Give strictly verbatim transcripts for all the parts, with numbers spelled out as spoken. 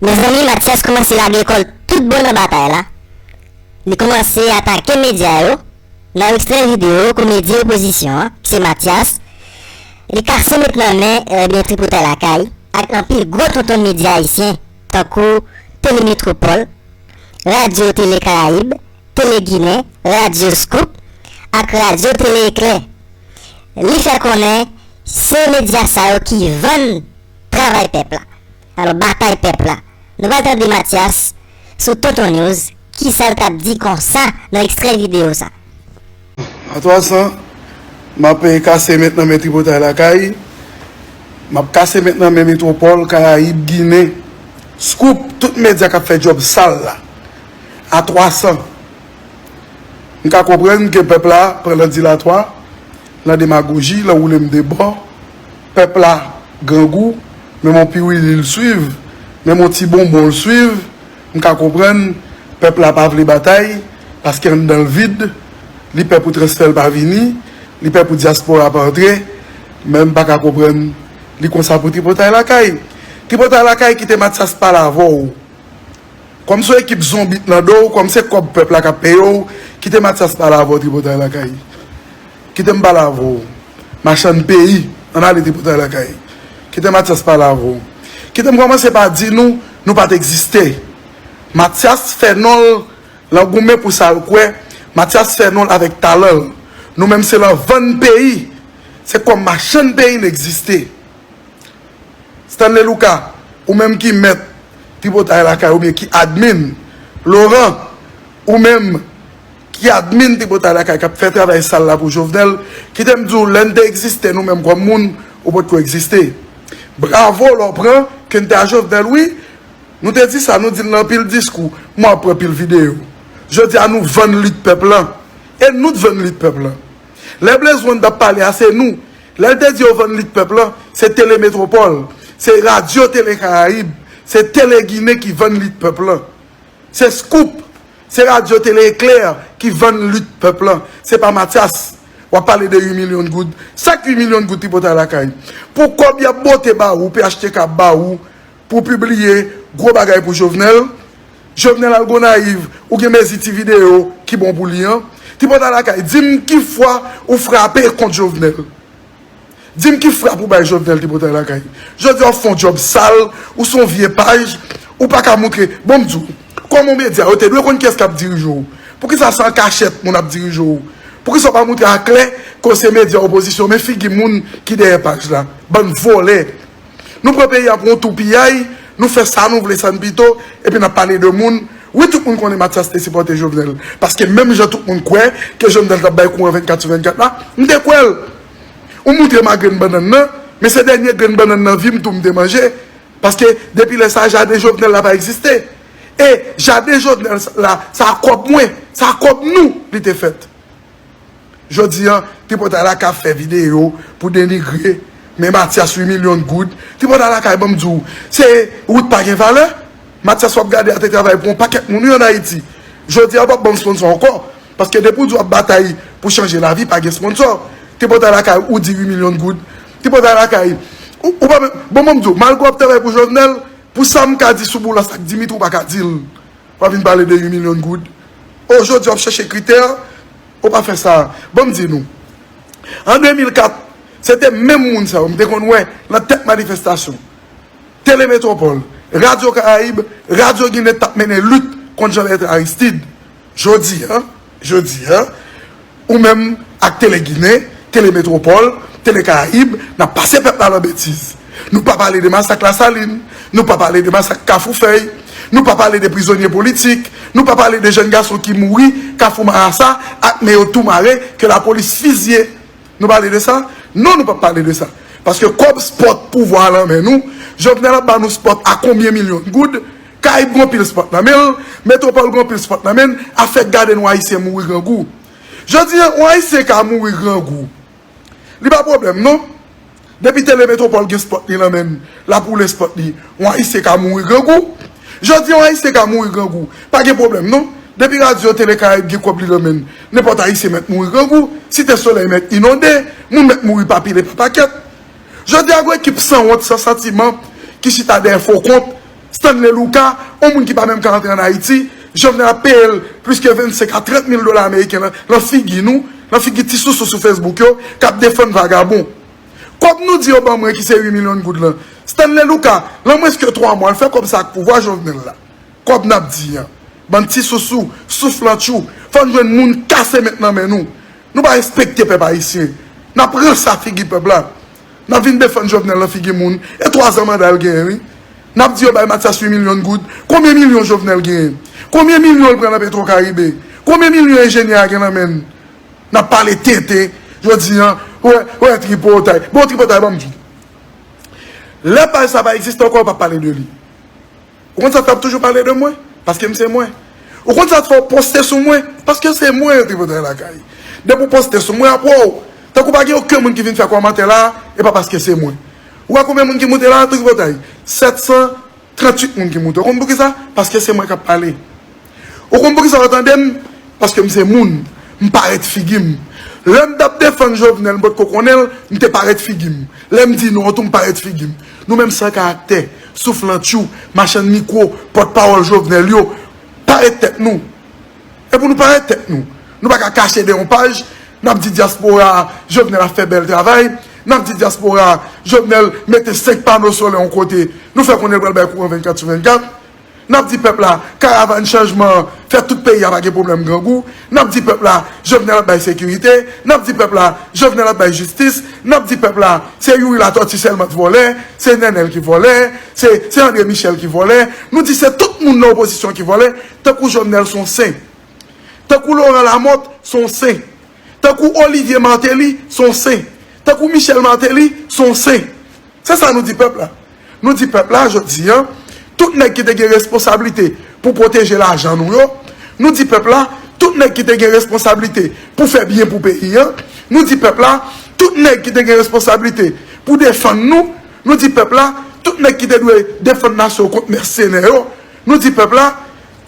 Mezanmi, Mathias kòmanse lage kò l tout bon nan batay la. Li kòmanse atake medya yo. Nan yon ekstrè videyo komedyen opozisyon an, ki se Mathias, li kase met nan men, ebyen, Tripotay Lakay ak anpil gwo tonton medya ayisyen, tankou Tele Metropole, Radyo Tele Karayib, Tele Ginen, Radyo Scoop ak Radyo Tele Eklè. Li fè konnen se medya sa yo ki vann travay pèp la. Alò, batay pèp la. Nou pral tande Mathias sou Tonton News, kisa l t ap di konsa nan ekstrè videyo sa. A twa san, m ap kase met nan men Tripotay Lakay, m ap kase met nan men Metropole, Karayib, Ginen, Scoop, tout medya k ap fè djòb sal la. A twa san. M ka konprann ke pèp la pran nan dilatwa, nan demagoji, nan woule m de bò. Pèp la grangou, menm yon piwili l swiv, menm yon ti bonbon l swiv. M ka konprann pèp la pa vle batay, paske anndan l vid, li pè pou transfè l pa vini, li pè pou dyaspora pa antre, men m pa ka konprann li konsa pou Tripotay Lakay. Tripotay Lakay, kite Mathias pale avè w. Kòm se yon ekip zonbi k nan do w, kòm se kòb pèp la k ap peye w, kite Mathias pale avè w, Tripotay Lakay. Kite m pale avè w. Machann peyi, ann ale Tripotay Lakay. Kite Mathias pale avè w. Kite m kòmanse pa di nou, nou pa t egziste. Mathias fè non l nan goumen pou sa l kwè. Mathias fè non l avèk talan l. Nou menm se nan vann peyi. Se kòm machann peyi n egziste. Stanley Lucas, ou menm ki mèt Tripotay Lakay oubyen ki admin, Laurent, ou menm ki admin Tripotay Lakay k ap fè travay sal la pou Jovenel, kite m di w, lè n te egziste nou menm kòm moun, ou potko egziste. Bravo lè w pran ke n te a Jovenel, wi. Nou te di sa, nou di l nan pil diskou, m wè w ap pran pil videyo. Jodi a nou vann lit pèp lan. E nou t vann lit pèp lan. Lè Blaze One t ap pale a, se nou. Lè l te di yo vann lit pèp lan, se Tele Metropole, se Radyo Tele Karayib, se Tele Ginen ki vann lit pèp lan. Se Scoop, se Radyo Tele Eklè ki vann lit pèp lan. Se pa Mathias. W ap pale de uit milyon goud. Sa k uit milyon goud Tripotay Lakay? Pou kòb y ap bote ba ou, P H T K ap ba ou, pou pibliye gwo bagay pou Jovenel. Jovenel al Gonayiv, ou gen mezi ti videyo ki bon pou li an. Tripotay Lakay, di m ki fwa ou frape kont Jovenel. Di m ki frap ou bay Jovenel, Tripotay Lakay. Jodi a w ap fè yon djòb sal, ou se yon vye paj, ou pa ka moutre. Bon, m di w, kòm yon medya, yo te dwe konn kiyès k ap dirije w. Poukisa se an kachèt moun ap dirije w? Poukisa w pa moutre aklè ke w se medya opozisyon, men figi moun ki dèyè paj la? Bann vòlè. Nou pran peyi a pou yon toupiyay, nou fè sa nou vle, sa n pito, epi n ap pale de moun. Wi, tout moun konnen Mathias te sipòte Jovenel. Paske menm jan tout moun kwè ke Jovenel t ap bay kouran vennkat sou vennkat la, m te kwè l. Ou moutre m a grenn bannann nan, men se dènye grenn bannann nan vi m tou m te manje. Paske depi lè sa a, jaden Jovenel la pa egziste. E jaden Jovenel la, sa a kòb mwen, sa a kòb nou li te fèt. Jodi a, Tripotay Lakay ap fè videyo pou denigre, men Mathias uit milyon goud. Tripotay Lakay, ban m di w, se wout pa gen valè. Mathias w ap gade a te travay pou yon pakèt moun, wi, ann Ayiti. Jodi a, w p ap ban m sponsò ankò. Paske depi w di w ap batay pou chanje lavi, pa gen sponsò. Tripotay Lakay, ou di uit milyon goud. Tripotay Lakay, ou, ou pa menm, bon, ban m di w, malgre w ap travay pou Jovenel, pou sa m ka di sou Boulos ak Dimitri, ou pa ka di l. W ap vin pale de uit milyon goud. O, jodi a w ap chèche kritè, ou pa fè sa. Ban m di nou, an de mil kat, se te menm moun sa yo m te konn wè nan tèt manifestasyon. Tele Metropole, Radyo Karayib, Radyo Ginen t ap mennen lit kont Jean Bertrand Aristide. Jodi a, jodi a, ou menm ak Tele Ginen, Tele Metropole, Tele Karayib, n ap pase pèp la nan betiz. Nou pa pale de masak Lasalin, nou pa pale de masak Kafou Fèy, nou pa pale de prizonye politik, nou pa pale de jèn gason ki mouri Kafou Marasa ak men yo tou mare, ke lapolis fizye. Nou pale de sa? Non, nou p ap pale de sa. Paske kòb spòt pouvwa a nan men nou, Jovenel ap ba nou spòt a konbyen milyon goud, Karayib gen anpil spòt nan men l, Metropole gen anpil spòt nan men l, afè gade yon Ayisyen mouri grangou. Jodi a, yon Ayisyen ka mouri grangou. Li pa pwoblèm, non. Depi Tele Metropole gen spòt li nan men l, l ap woule spòt li, yon Ayisyen ka mouri grangou. Jodi a, yon Ayisyen ka mouri grangou. Pa gen pwoblèm, non. Depi Radyo Tele Karayib gen kòb li nan men l, nenpòt Ayisyen mèt mouri grangou. Site Solèy mèt inonde, moun mèt mouri pa pil e pa pakèt. Jodi a, gon ekip sanwont, san santiman, ki chita dèyè fo kont, Stanley Lucas, yon moun ki pa menm ka antre ann Ayiti, Jovenel ap peye l plis ke vennsenk a trant mil dola ameriken nan, nan figi nou, nan figi ti sousou sou Facebook yo, k ap defann vagabon. Kòb nou di yo ban mwen ki se uit milyon goud lan. Stanley Lucas, lan mwens ke twa mwa, l fè kòb sa ak pouvwa Jovenel la. Kòb n ap di an. Bann ti sousou, souflantchou, fò n jwenn moun kase met nan men nou. Nou pa respekte pèp ayisyen. N ap ranse figi pèp la. N ap vin defann Jovenel nan figi moun. E twa zan manda l genyen, wi. N ap di yo bay Mathias uit milyon goud. Konbyen milyon Jovenel genyen? Konbyen milyon l pran nan Petro Caribe? Konbyen milyon enjenyè a gen nan men l? N ap pale tenten. Jodi an, wè, wè tripotay. Bon, tripotay, ban m di w. Lè paj sa pa egziste ankò, yo p ap pale de li. Ou konn sa k fè y ap toujou pale de mwen? Paske m se mwen. Ou konn sa k fè w poste sou mwen? Paske se mwen yo tripotay lakay. Depi w poste sou mwen, y ap wè w. Tankou pa gen okenn moun ki vin fè kòmantè la, e pa paske se mwen. Ou wè konbyen moun ki moute la, tripotay? Sèt san tranntuit moun ki moute. Ou konn poukisa? Paske se mwen k ap pale. Ou konn poukisa w tande m? Paske m se moun. M parèt figi m. Lè m t ap defann Jovenel, m potko konnen l, m te parèt figi m. Lè m di non tou, m parèt figi m. Nou menm san karaktè, souflantchou, machann mikwo, pòtpawòl Jovenel yo, parèt tèt nou. E pou nou parèt tèt nou. Nou pa ka kache dèyè yon paj, n ap di dyaspora, Jovenel ap fè bèl travay, n ap di dyaspora, Jovenel mete senk pano solè yon kote, nou fè konnen l pral bay kouran vennkat sou vennkat. N ap di pèp la, karavàn chanjman an fè tout peyi a pa gen pwoblèm grangou. N ap di pèp la, Jovenel ap bay sekirite. N ap di pèp la, Jovenel ap bay jistis. N ap di pèp la, se Youri Latòti sèlman k vòlè, se Nènèl ki vòlè, se, se André Michel ki vòlè. Nou di se tout moun nan opozisyon ki vòlè, tankou Jovenel se yon sen. Tankou Laurent Lamothe se yon sen. Tankou Olivier Martelly se yon sen. Tankou Michel Martelly se yon sen. Se sa nou di pèp la. Nou di pèp la, jodi an, tout nèg ki te gen responsablite pou pwoteje lajan nou yo, nou di pèp la, tout nèg ki te gen responsablite pou fè byen pou peyi an, nou di pèp la, tout nèg ki te gen responsablite pou defann nou, nou di pèp la, tout nèg ki te dwe defann nasyon kont mèsenè yo, nou di pèp la,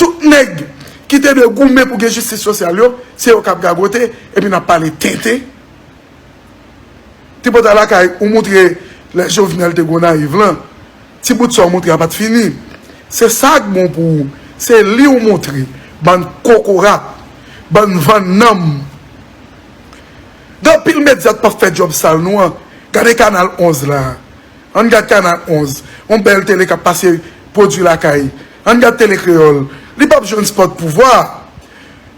tout nèg ki te dwe goumen pou gen jistis sosyal yo, se yo k ap gagote, epi n ap pale tenten. Tripotay lakay, ou moutre lè Jovenel te Gonayiv lan. Ti bout sa w moutre a pa t fini. Se sa k bon pou ou. Se li w moutre. Bann kokorat. Bann vann nanm. Gen anpil medya k p ap fè djòb sal nou an. Gade Kanal onz la. Ann gad Kanal onz. Yon bèl tele k ap pase pwodui lakay. Ann gad Tele Kreyòl. Li p ap jwenn spòt pouvwa.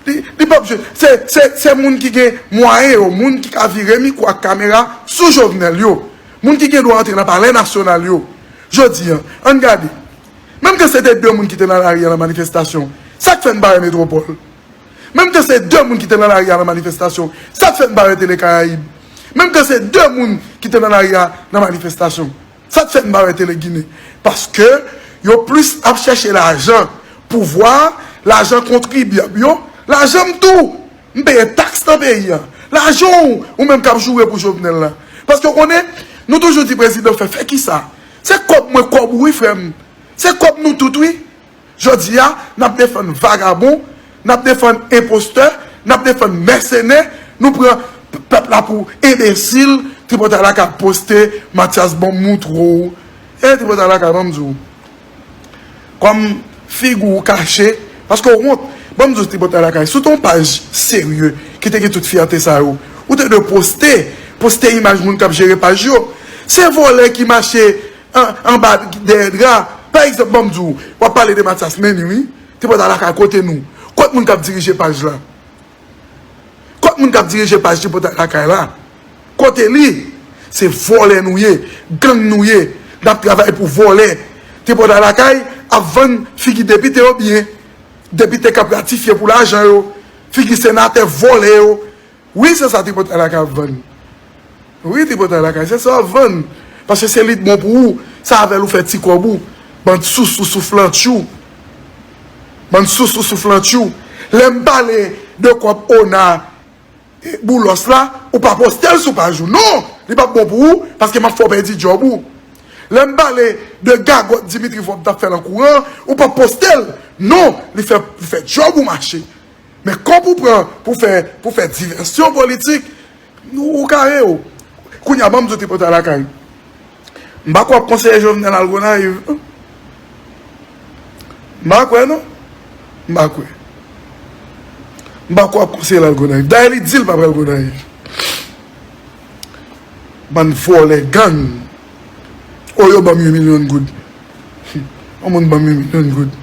Li, li p ap jwe. Se, se, se moun ki gen mwayen yo, moun ki ka vire mikwo ak kamera sou Jovenel yo, moun ki gen dwa antre nan palè nasyonal yo. Jodi an, ann gade. Menm ke se te de moun ki te nan lari a nan manifestasyon, sa k fè n pa wè Metwopòl? Menm ke se de moun ki te nan lari a nan manifestasyon, sa k fè n pa wè Tele Karayib? Menm ke se de moun ki te nan lari a nan manifestasyon, sa k fè n pa wè Tele Ginen? Paske yo plis ap chèche lajan, pouvwa, lajan kontribyab yo, lajan m tou. M peye taks nan peyi a. Lajan w, ou menm k ap joure pou Jovenel la. Paske w konnen, nou toujou di prezidan fè, fè kisa? Se kòb mwen, kòb ou wi, frè m. Se kòb nou tout wi. Jodi a, n ap defann vagabon, n ap defann enpostè, n ap defann mèsenè, nou pran p-, pèp la pou enbesil, Tripotay lakay ap poste, Mathias ban m moutre w. E Tripotay lakay, ban m di w. Kòm figi w kache, paske w wont. Ban m di w Tripotay lakay, si w te yon paj serye, ki te gen tout fyète sa yo, ou te dwe poste, poste imaj moun k ap jere paj yo. Se vòlè ki mache an, anba dèyè dra. Pa egzanp, ban m di w, w ap pale de Mathias Meny, wi. Tripotay lakay kote nou? Kot moun k ap dirije paj la? Kot moun k ap dirije paj Tripotay lakay la? Kote li? Se vòlè nou ye, gang nou ye. N ap travay pou vòlè. Tripotay lakay ap vann figi depite yo byen. Depite k ap ratifye pou lajan yo. Figi senatè vòlè yo. Wi, se sa Tripotay lakay ap vann. Wi, Tripotay lakay, se sa w ap vann. Paske se li k bon pou ou. Se avè l ou fè ti kòb ou. Bann sousou souflantchou. Bann sousou souflantchou. Lè m pale de kòb ona, e, Boulos la, ou pa poste l sou paj ou. Non! Li p ap bon pou ou, paske m ap fè w pèdi djòb ou. Lè m pale de gagòt Dimitri Vorbe t ap fè nan kouran, ou p ap poste l. Non! Li fè, li fè djòb ou mache. Men kòb ou pran pou fè, pou fè divèsyon politik, ou, ou kare w. Kounye a, ban m di w Tripotay lakay. M pa kwè w ap konseye Jovenel al Gonayiv. M pa kwè non. M pa kwè. M pa kwè w ap konseye l al Gonayiv. Dayè li di l pa pral Gonayiv. Bann vòlè gang. O, yo ban m uit milyon goud. Yon moun ban m uit milyon goud.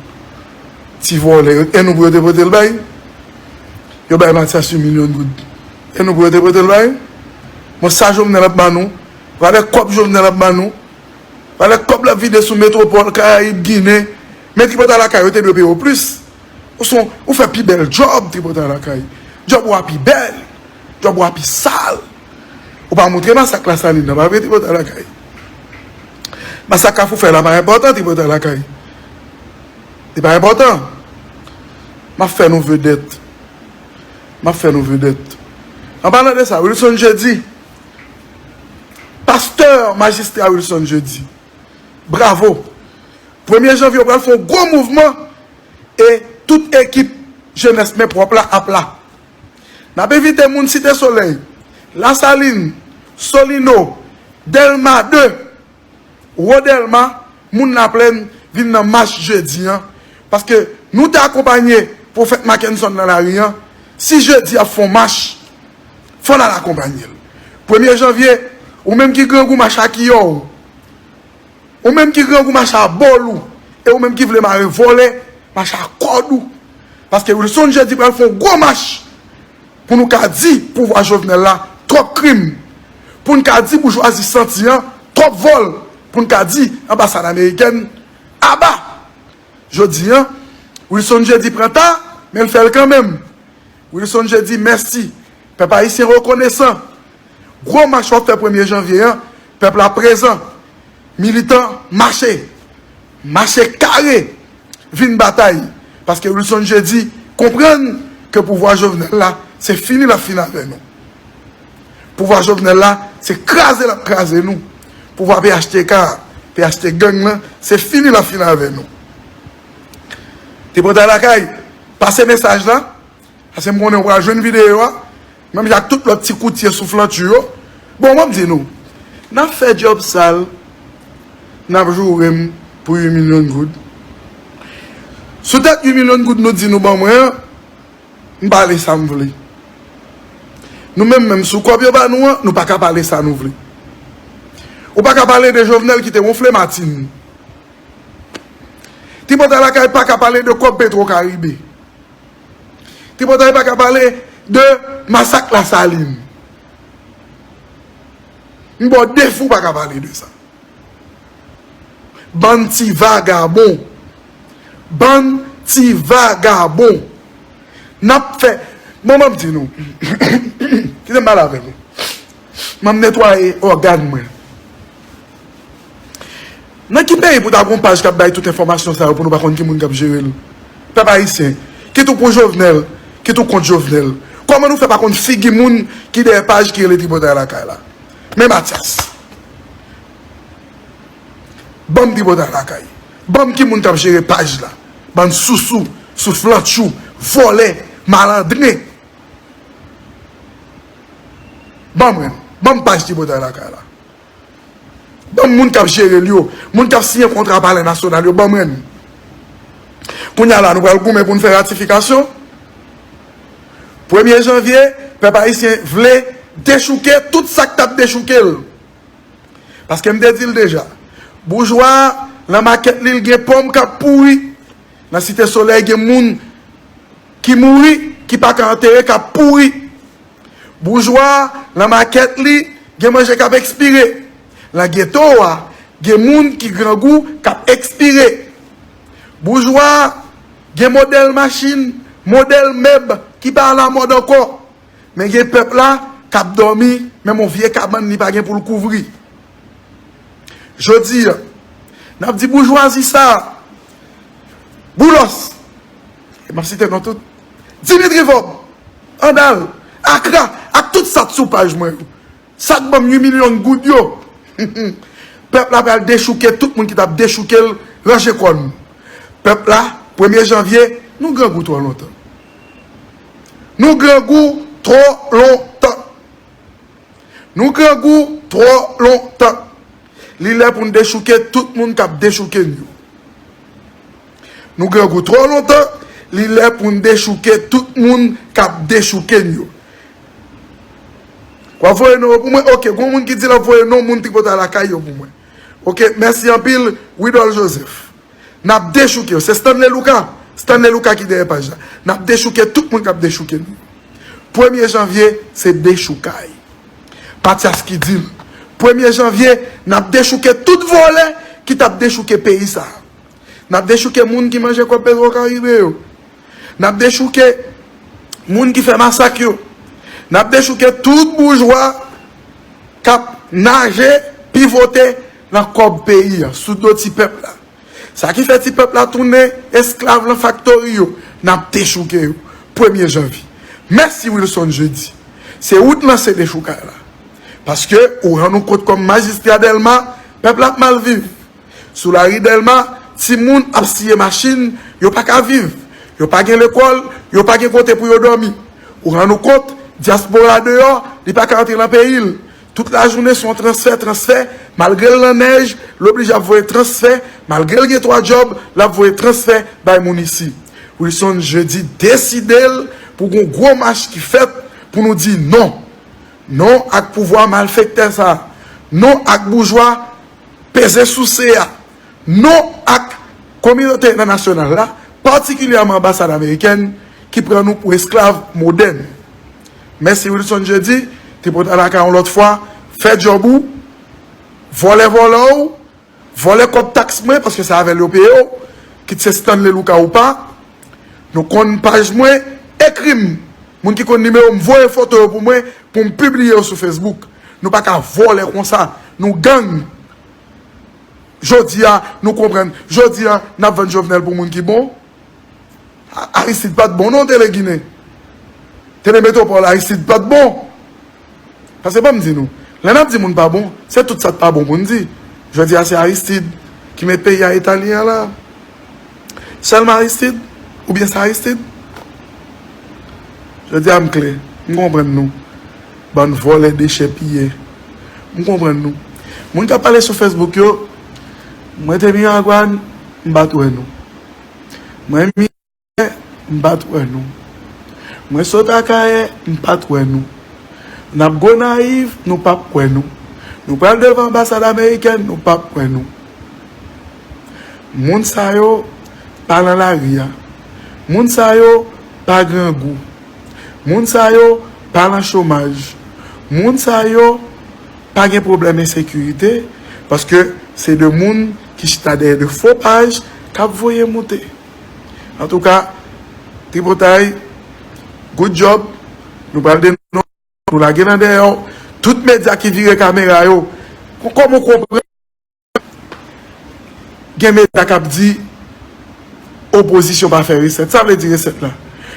Ti vòlè yo. E nou pou yo te pote l bay? Yo bay Matyas uit milyon goud. E nou pou yo te pote l bay? Bon, sa Jovenel ap ba nou? Valè kòb Jovenel ap ba nou? Valè kòb l ap vide sou metwopòl, Karayib, Ginen? Men Tripotay Lakay yo te dwe peye w plis. Ou se yon, ou fè pi bèl djòb Tripotay Lakay. Djòb ou a pi bèl. Djòb ou a pi sal. Ou pa montre masak Lasalin nan, pa vre Tripotay Lakay? Masak Kafou fè la pa enpòtan Tripotay Lakay. Li pa enpòtan. M ap fè nou vedèt. M ap fè nou vedèt. An palan de sa, Wilson Jeudi, pastè majistra Wilson Jeudi, bravo. Premye janvye, w pral fè yon gwo mouvman e tout ekip Jenès Men Pwòp la ap la. N ap envite moun Site Solèy, Lasalin, Solino, Dèlma de, Wo Dèlma, moun Laplèn, vin nan mach jedi an. Paske nou te akonpanye Pwofèt Mackenson nan lari an. Si jedi ap fè yon mach, fò n al akonpanye l. Premye janvye, ou menm ki grangou mach a kiyò w, ou menm ki grangou mach a bòl ou, e ou menm ki vle mare vòlè, mach a kòd ou. Paske Wilson Jeudi pral fè yon gwo mach pou nou ka di pouvwa Jovenel la twòp krim. Pou n ka di boujwazi santi an twòp vòl. Pou n ka di anbasad amerikèn aba. Jodi an, Wilson Jeudi pran ta, men l fè l kanmenm. Wilson Jeudi, mèsi. Pèp ayisyen rekonesan. Gwo mach w ap fè premye janvye an, pèp la prezan. Militan, mache. Mache kare. Vin batay. Paske Wilson Jeudi konprann ke pouvwa Jovenel la, se fini l ap fini avè nou. Pouvwa Jovenel la, se kraze l ap kraze nou. Pouvwa P H T K, P H T gang nan, se fini l ap fini avè nou. Tripotay Lakay, pase mesaj la. Paske m konnen w pral jwenn videyo a, menm jan ak tout lòt ti koutye souflantye yo. Bon, m ap di nou, n ap fè djòb sal, n ap joure m pou uit milyon goud. Sou tèt uit milyon goud nou di nou ban mwen an, m pale sa m vle. Nou menm menm, sou kòb yo ba nou an, nou pa ka pale sa nou vle. Ou pa ka pale de Jovenel ki te wonfle Matin. Tripotay Lakay pa ka pale de kòb Petro Caribe. Tripotay pa ka pale de masak Lasalin. M ba w defi w pa ka pale de sa. Bann ti vagabon. Bann ti vagabon. N ap fè. Bon, ban m di nou. Kite m pale avè nou. Ban m netwaye ògàn mwen. Nan ki peyi pou ta gon paj k ap bay tout enfòmasyon sa yo pou nou pa konn ki moun k ap jere l? Pèp ayisyen, kit ou pou Jovenel, kit ou kont Jovenel, kòman nou fè pa konn figi moun ki dèyè paj ki rele Tripotay Lakay la? Men Matyas. Ban m Tripotay Lakay. Ban m ki moun k ap jere paj la. Bann sousou, souflantchou, vòlè, malandren. Ban mwen. Ban m paj Tripotay Lakay la. Ban m moun k ap jere l yo, moun k ap siyen kontra Palè Nasyonal yo, ban mwen l. Kounye a la, nou pral goumen pou n fè ratifikasyon. Premye janvye, pèp ayisyen vle dechouke tout sa k t ap dechouke l. Paske m te di l deja, boujwa a, nan makèt li, l gen pòm k ap pouri. Nan Site Solèy, gen moun ki mouri, ki pa ka antere, k ap pouri. Boujwa a, nan makèt li, gen manje k ap ekspire. Nan geto a, gen moun ki grangou k ap ekspire. Boujwa a, gen modèl machin, modèl mèb ki pa alamòd ankò. Men gen pèp la k ap dòmi, menm yon vye kabann li pa gen pou l kouvri. Jodi a, n ap di boujwazi sa a, Boulos, e m ap site non tout, Dimitri Vorbe, Andal, Akra, ak tout sa k sou paj mwen yo, sa k ban m uit milyon goud yo, pèp la pral dechouke tout moun ki t ap dechouke l, ranje kò nou. Pèp la, premye janvye, nou grangou twò lontan. Nou grangou twò lontan. Nou grangou twò lontan. Li lè pou n dechouke tout moun k ap dechouke n yo. Nou grangou twò lontan, li lè pou n dechouke tout moun k ap dechouke n yo. W ap voye non yo pou mwen? Oke, gon moun ki di l ap voye non moun Tripotay Lakay yo pou mwen. Oke, mèsi anpil, Widol Joseph. N ap dechouke yo. Se Stanley Lucas. Stanley Lucas ki dèyè paj la. N ap dechouke tout moun k ap dechouke nou. Premye janvye, se dechoukay. Matyas ki di l. Premye janvye, n ap dechouke tout vòlè ki t ap dechouke peyi sa a. N ap dechouke moun ki manje kòb Petwokaribe yo. N ap dechouke moun ki fè masak yo. N ap dechouke tout boujwa k ap naje, pivote nan kòb peyi a, sou do ti pèp la. Sa ki fè ti pèp la tounen esklav nan faktori yo, n ap dechouke yo. Premye janvye. Mèsi Wilson Jeudi. Se ou t lanse dechoukay la. Paske ou rann ou kont kòm majistra Dèlma, pèp la ap mal viv. Sou lari Dèlma, timoun ap siye machin, yo pa ka viv. Yo pa gen lekòl, yo pa gen kote pou yo dòmi. Ou rann ou kont, dyaspora deyò, li pa ka antre nan peyi l. Tout lajounen se yon transfè, transfè, malgre l nan nèj, l oblije ap voye transfè, malgre l gen twa djòb, l ap voye transfè bay moun isi. Wilson Jeudi deside l pou gon gwo mach ki fèt pou nou di non. Non ak pouvwa malfektè sa a. Non ak boujwa peze souse a. Non ak kominote entènasyonal la, patikilyèman anbasad amerikèn ki pran nou pou esklav modèn. Mèsi Wilson Jeudi, Tripotay Lakay yon lòt fwa, fè djòb ou, vòlè vòlò w, vòlè kòb taks mwen, paske se avè l yo peye w, kit se Stanley Lucas ou pa, nou konn paj mwen, ekri m, moun ki konn nimewo m, voye foto yo pou mwen, pou m pibliye yo sou Facebook. Nou pa ka vòlè konsa, nou gang. Jodi a, nou konprann. Jodi a, n ap vann Jovenel pou moun ki bon. A- Aristide pa t bon non, Tele Ginen. Tele Metropole, Aristide pa t bon. Paske ban m di nou, lè n ap di moun pa bon, se tout sa k pa bon pou n di. Jodi a, se Aristide ki met peyi a eta li ye a la. Sèlman Aristide? Oubyen se Aristide? Jodi a m klè, m konprann nou. Bann vòlè dechèpiyè. M konprann nou. Moun k ap pale sou Facebook yo, mwen te Miragwàn, m pa t wè nou. Mwen Miyè, m pa t wè nou. Mwen sot Akayè, m pa t wè nou. N ap Gonayiv, nou p ap wè nou. Nou pral devan anbasad amerikèn, nou p ap wè nou. Moun sa yo pa nan lari a. Moun sa yo pa grangou. Moun sa yo pa nan chomaj. Moun sa yo pa gen pwoblèm ensekirite, paske se de moun ki chita dèyè de fo paj k ap voye moute. Antouka, Tripotay, good job. Nou pral denonse, nou lage nan dèyè w. Tout medya ki vire kamera yo, kòm ou konprann, gen medya k ap di opozisyon pa fè resèt. Sa vle di resèt la?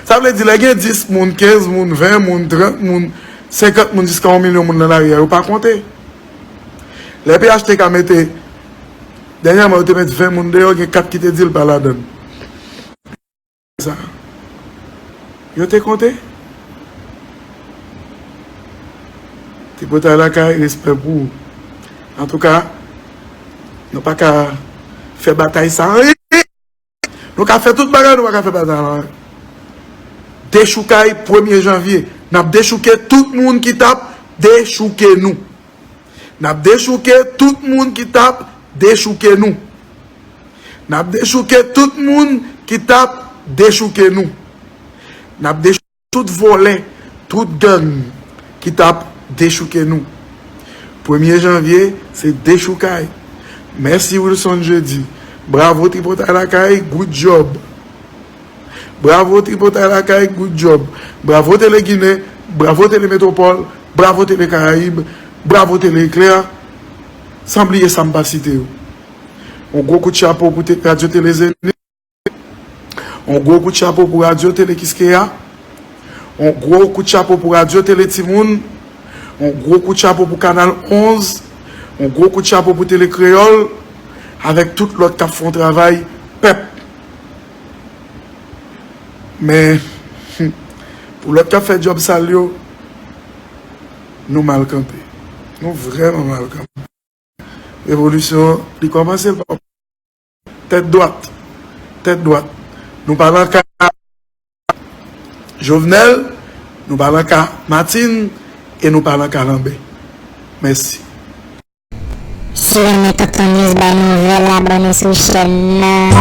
Sa vle di lè gen dis moun, kenz moun, ven moun, trant moun, senkant moun, jiska yon milyon moun nan lari a, yo pa konte. Lè P H T K mete, dènyèman, yo te met ven moun deyò, gen kat ki te di l pa ladan l. Sa. Yo te konte? Tripotay Lakay, respè pou ou. Antouka, nou pa ka fè batay sa anyen. Nou ka fè tout bagay, nou pa ka fè batay la anyen. Dechoukay premye janvye. N ap dechouke tout moun ki t ap dechouke nou. N ap dechouke tout moun ki t ap dechouke nou. N ap dechouke tout moun ki t ap dechouke nou. N ap dechouke tout vòlè, tout gang ki t ap dechouke nou. Premye janvye, se dechoukay. Mèsi Wilson Jeudi. Bravo Tripotay Lakay, good job. Bravo Tripotay Lakay, good job. Bravo Tele Ginen, bravo Tele Metropole, bravo Tele Karayib, bravo Tele Eklè. San bliye sa m pa site yo. Yon gwo kout chapo pou te, Radyo Tele Zenith. Yon gwo kout chapo pou Radyo Tele Kiskeya. Yon gwo kout chapo pou Radyo Tele Timoun. Yon gwo kout chapo pou Kanal onz. Yon gwo kout chapo pou Tele Kreyòl. Avèk tout lòt k ap fè yon travay pèp. Men, pou lòt k ap fè djòb sal yo, nou mal kanpe. Nou vrèman mal kanpe. Revolisyon an, li kòmanse, l pa tèt dwat. Tèt dwat. Nou pa nan ka Jovenel, nou pa nan ka Martine, e nou pa nan ka Lambert. Mèsi. Si w renmen Tonton News bay nouvèl, abòne sou chèn nan.